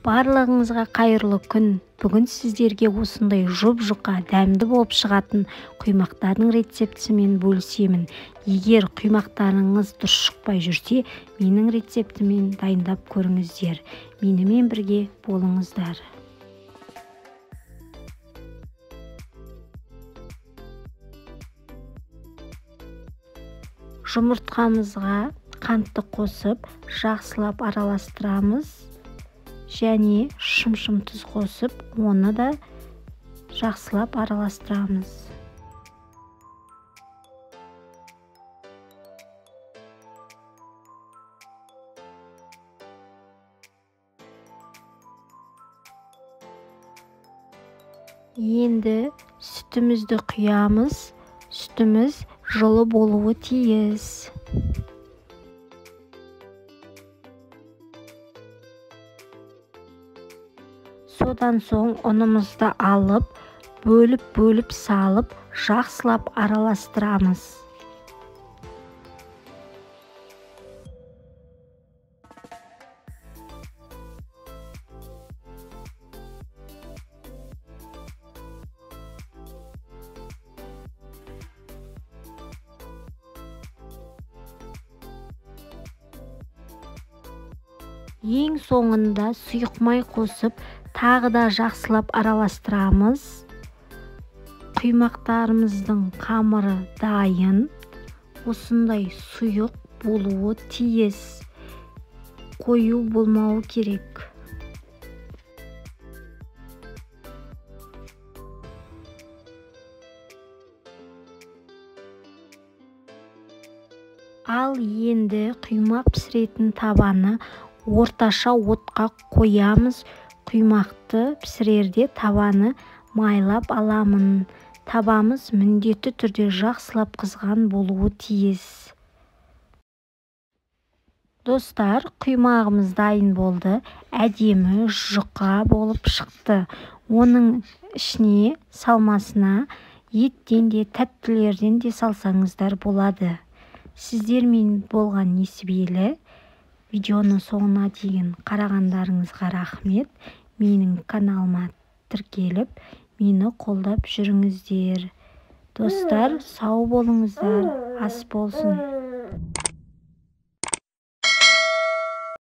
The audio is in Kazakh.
Барлығыңызға қайырлы күн. Бүгін сіздерге осындай жұп-жұқа, дәмді болып шығатын құймақтардың рецептісімен бөлісемін. Егер құймақтарыңыз дұрыс шықпай жүрсе, менің рецептіммен дайындап көріңіздер. Менімен бірге болыңыздар. Жұмыртқамызға қантты қосып, жақсылап араластырамыз. Және шымшым тұз қосып, оны да жақсылап араластырамыз. Енді сүтімізді құямыз. Сүтіміз жылы болуы тиіс. Содан соң ұнымызды алып, бөліп-бөліп салып, жақсылап араластырамыз. Ең соңында сұйық май қосып, тағы да жақсылап араластырамыз. Құймақтарымыздың қамыры дайын. Осындай сұйық болуы тиіс. Қою болмауы керек. Ал енді құймақ пісіретін табаны орташа отқа қоямыз. Құймақты пісірерде табаны майлап аламын. Табамыз міндетті түрде жақсылап қызған болуы тиіс. Достар, құймағымыз дайын болды. Әдемі жұқа болып шықты. Оның ішіне салмасына еттен де, тәттілерден де салсаңыздар болады. Сіздермен болған Несібелі. Видеоны соңына дейін қарағандарыңызға рахмет. Менің каналыма тіркеліп, мені қолдап жүріңіздер. Достар, сау болыңыздар, ас болсын.